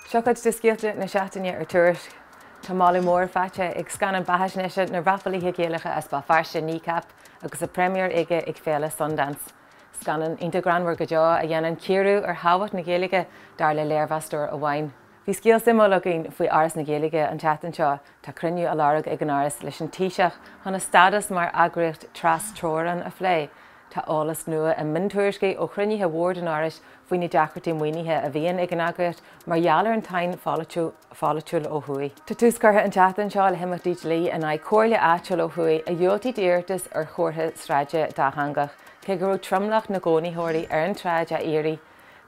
Seo cuid de scéalta na seachtaine ar Tuairisc. Tá moladh mór faighte ag scannán beathaisnéise na rapálaithe Gaelacha as Béal Feirste, Kneecap, agus a première aige ag Féile Sundance. Scannán iontach greannmhar go deo a dhéanann cíoradh ar thábhacht na Gaeilge, dar le léirmheastóir amháin. Bhí scéal suimiúil againn faoi Fhoras na Gaeilge an tseachtain seo. Tá cruinniú á lorg ag an Fhoras leis an Taoiseach chun a stádas mar eagraíocht tras-teorann a phlé. Tá eolas nua i miontuairiscí ó chruinnithe Bhord an Fhorais faoi na deacrachtaí maoinithe a bhíonn ag an eagraíocht mar gheall ar an tsáinn pholaitiúil ó thuaidh. Tá tús curtha an tseachtain seo le himeachtaí dlí in aghaidh comhairle áitiúil ó thuaidh a dhiúltaigh d'iarratas ar chomhartha sráide dátheangach, cé go raibh tromlach na gcónaitheoirí ar an tsráid á iarraidh.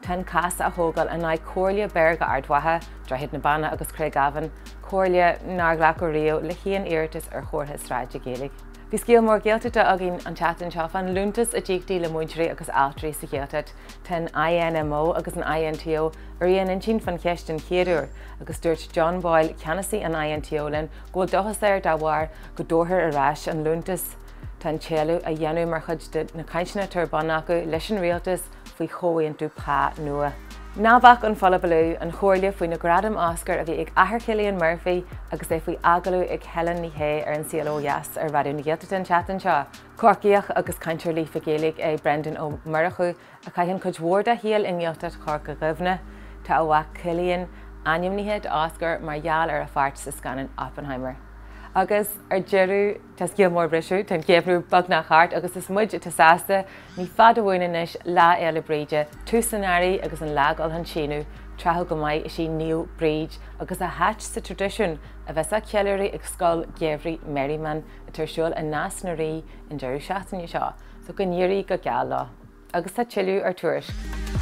Tá an cás á thógáil in aghaidh Comhairle Buirge Ard Mhacha, Droichead na Banna agus Craigavon, comhairle nár ghlac riamh le haon iarratas ar chomhartha sráide Gaeilge. Bhí scéal mór Gaeltachta againn an tseachtain seo fán liúntas a d'íoctaí le múinteoirí agus altraí sa Ghaeltacht. Tá an INMO agus an INTO ar aon intinn fán cheist den chéad uair agus dúirt John Boyle, ceannasaí an INTO linn go bhfuil dóchas air dá bharr go dtabharfar ar ais an liúntas. Tá an t-éileamh á dhéanamh mar chuid de na cainteanna atá ar bun acu leis an rialtas faoi chomhaontú pá nua. Ná bac an Fullabalú, an chomhairle faoi na gradaim Oscar a bhí ag athair Chillian Murphy agus é faoi agallamh ag Helen Ní Shé ar An Saol Ó Dheas ar Raidió na Gaeltachta an tseachtain seo. Corcaíoch agus cainteoir líofa Gaeilge é Brendan Ó Murchú a chaitheann cuid mhór dá shaol i nGaeltacht Chorca Dhuibhne. Tá a mhac Cillian ainmnithe d'Oscar mar gheall ar a pháirt sa scannán Oppenheimer. Agus ar deireadh, tá scéal mór briseadh, tá an geimhreadh beagnach thart agus is muid atá sásta, Ní fada uainn anois Lá Fhéile Bríde, tús an earraigh agus an lá ag dul chun síneadh, tráthúil go maith is í Naomh Bríd agus a háit sa traidisiún a bheas á ceiliúradh ag Scoil Gheimhridh Merriman atá ar siúl i Nás na Rí an deireadh seachtaine seo, so go n-éirí go geal leo. Agus tá tuilleadh ar Tuairisc.